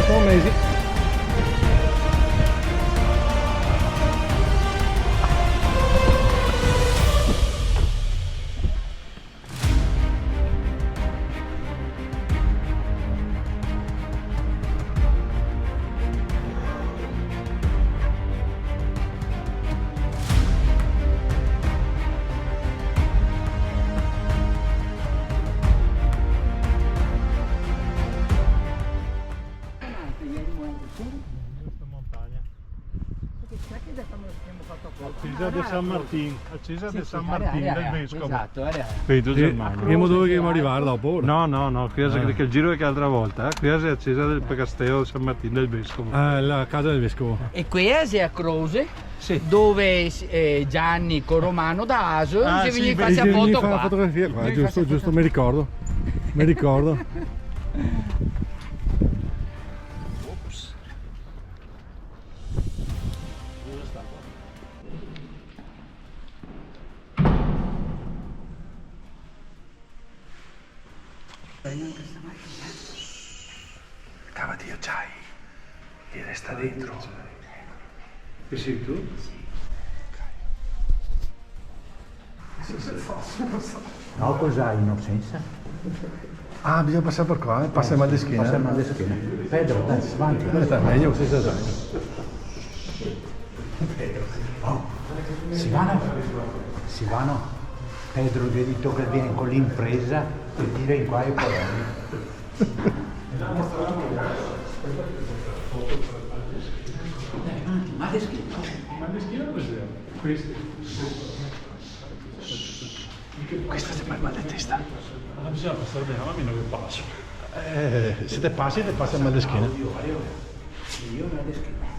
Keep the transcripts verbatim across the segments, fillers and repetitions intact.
Son mesi. Giusto, montagna. La cesa de San Martin, la cesa de San Martin del vescovo. Esato, eh. Vedo Germania. Ghemo dove che ghemo da rivar dopo, ora? No, no, no, qui xe el giro che l'altra volta, eh. Qui xe la cesa del castelo de San Martin del vescovo. Ah, la casa del vescovo. E qui xe a croce, sì, dove, eh, Gianni co Romano da Aso, ah, sì, vegnì a farse la foto qua. Fotografia qua, giusto, giusto, me ricordo. Me ricordo. Ops. Cavati i ociai e resta dentro. Che sei tu? Sì. No, cos'hai, Inocenza? Ah, bisogna pasar par qua, eh? Pasa el mal de schena. Pasa el mal de schena. Pedro, dai, avanti. Eh, sta mejo, sì, sì, sì. Oh, Silvano, Silvano, Pedro ghe ga dito che vien co l'impresa e tira in qua e po'. Dai, avanti, mal de schena. Mal de schena cos'è? Questo. Questa xe par mal de testa. Ma bisogna pasar de là, ma mi no paso. Eh, se te pasi, te pasa el mal de schena. Io mal de schena.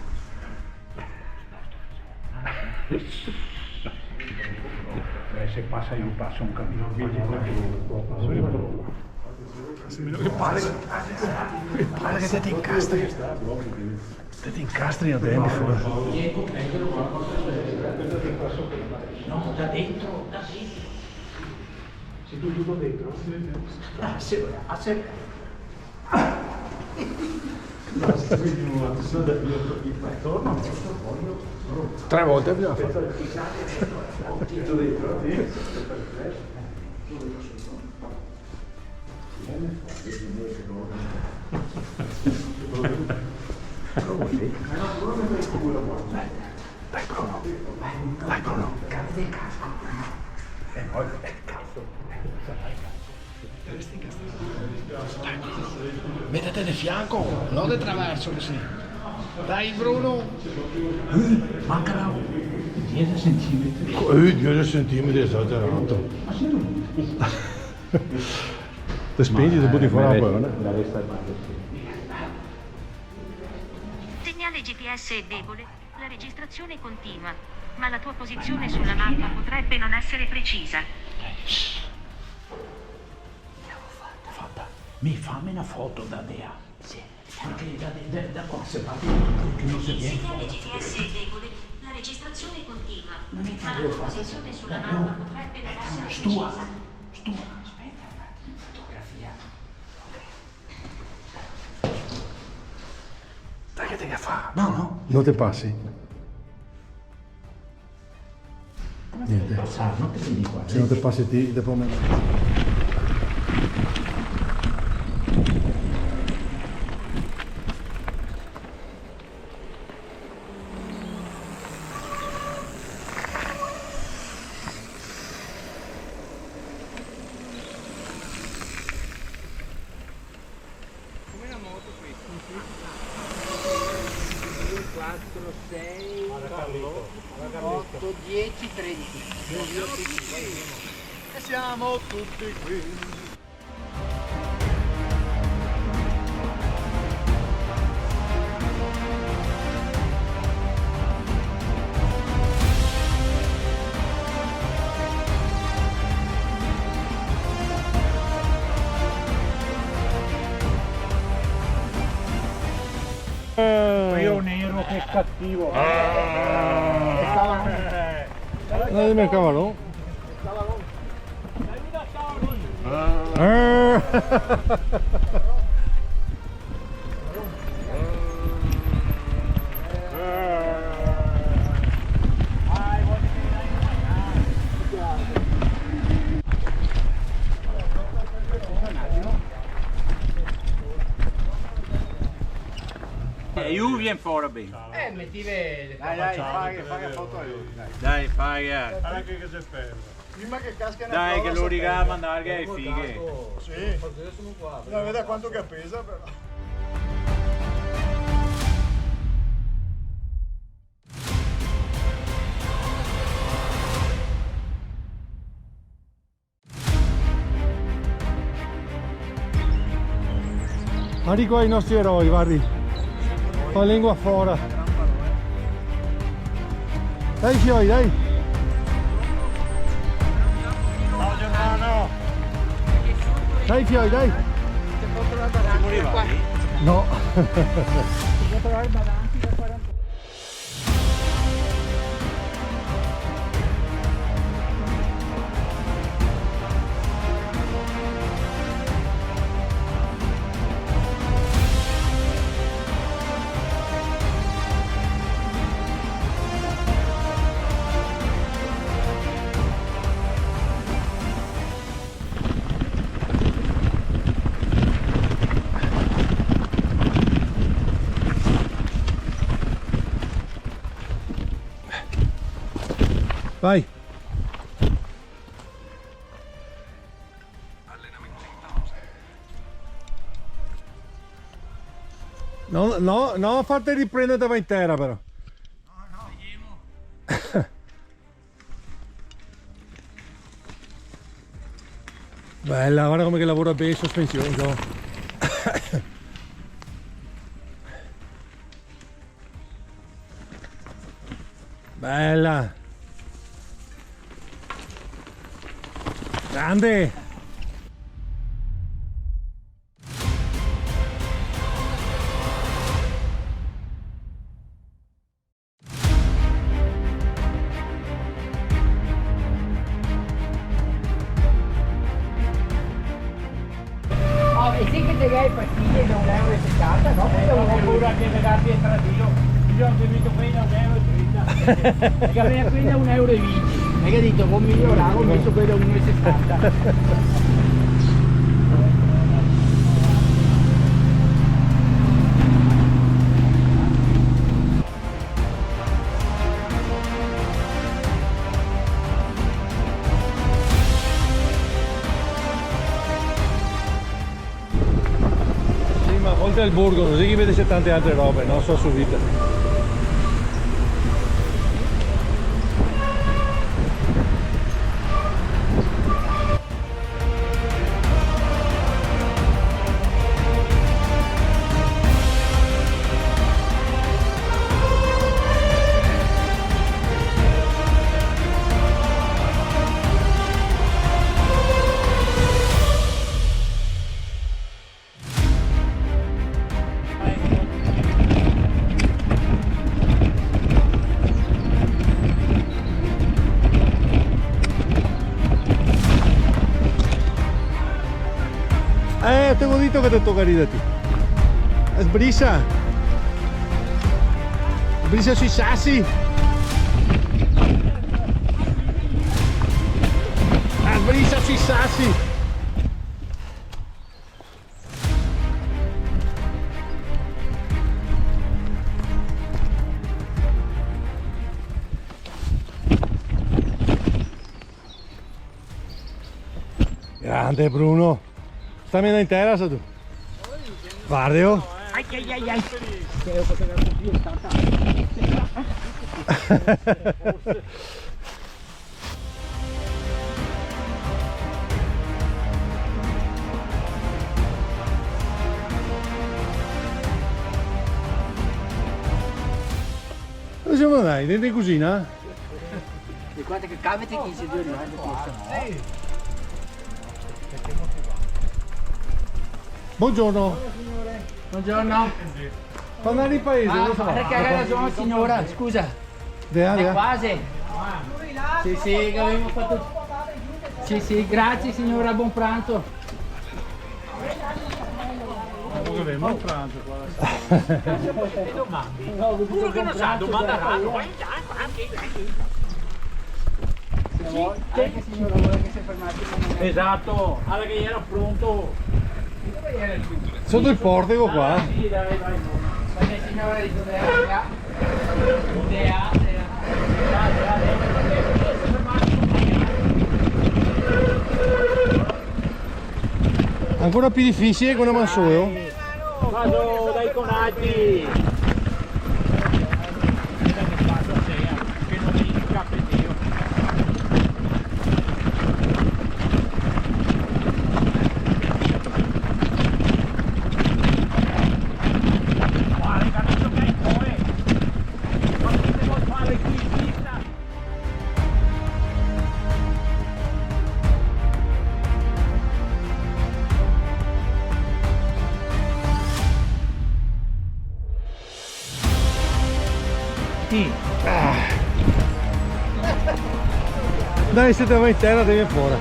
Eh, se pasa io paso un camino. Guarda che te te incastri. Te te incastri, no te vendi fora. No, da dentro, da dentro. Sei tu chiuso dentro? Sì, sì. Ah, sì, ah, sì. No, sì, quindi non so da dove torno, ma questo voglio. Tre volte bisogna fare. Ho chiuso dentro, sì. Dai, Bruno. Dai, Bruno. Cambia el casco. Eh, no, eh, cazzo. Dai, Bruno. Metete de fianco, no de traverso così. Dai, Bruno. Eh, manca da dieci centimetri. Eh, dieci centimetri, esagerato. Ma sei tu? Te spingi, te buti fora la polona. Segnale G P S è debole. La registrazione continua, ma la tua posizione sulla mappa potrebbe non essere precisa. Fata. Mi fame na foto da de là. Sì. Anche da, da, da qua se va che no se vien. Segnale G P S è debole. La registrazione continua, ma la tua posizione sulla mappa potrebbe non essere precisa. Stua, stua, speta un atimo, fotografia. Dai che te ghe fa. No, no. No te pasi. Niente. Pasar, no te vien qua. Se no te pasi ti, dopo me... Come la moto questa? Due, quattro, sei, otto, dieci, tredici. E siamo tutti qui. Io nero, che cattivo. No, dime, cabrón. Eh. E lu vien fora ben. Eh, metive le... Dai, dai, fai, fai la foto a lu, dai. Dai, fai, eh. Varda che, che se ferma. Prima che casca na... Dai, che lo riga a mandarghe le fighe. Sì. No, veda quanto che pesa, però. Varda qua i nostri eroi, varda. Con la lengua fora. Dai, fioi, dai. Ciao, Germano. Dai, fioi, dai. Siamo arrivati? No. Vai. No, no, no farte riprendere da vai in tera, però. Bela, varda come che lavora ben in sospension, ciò. Bela. Grande. Oh, e sì che te gai fastidio da un euro e setanta, no? Eh, ho paura che me dà dietro a Dio. Io ho capito, quella un euro e trenta. Perché quella un euro e venti. E che ho detto, con migliorare, ho messo quella uno e sessanta. Sì, ma oltre al borgo, cusì che vedese tante altre robe, no? So subito. Eh, te go dito che te toca ridar ti. Sbrisa. Sbrisa sui sasi. Sbrisa sui sasi. Grande Bruno. Stamene in tera, sa tu. Varda, oh. Ai, ai, ai, ai. Dove semo andai? Dentro in cusina? E guarda che cavete che se due rimangi questo, no? Buongiorno. Buongiorno. Tornare in paese, ah, dove siamo? Perché ha ragione, signora, scusa. De là, de là. Quasi. Sì, sì, che avevamo fatto. Sì, sì, grazie, signora, buon pranzo. Ma che avemo un pranzo qua? Uno che non sa, domandarà. Sì, sì. Esatto, guarda che era pronto. Sotto il portico qua. Ah, sì, dai, vai. Ancora pi difisile co na man sola, oh. Vado dai conati. Sì. Ah. Dai, se te va in tera, te vien fora.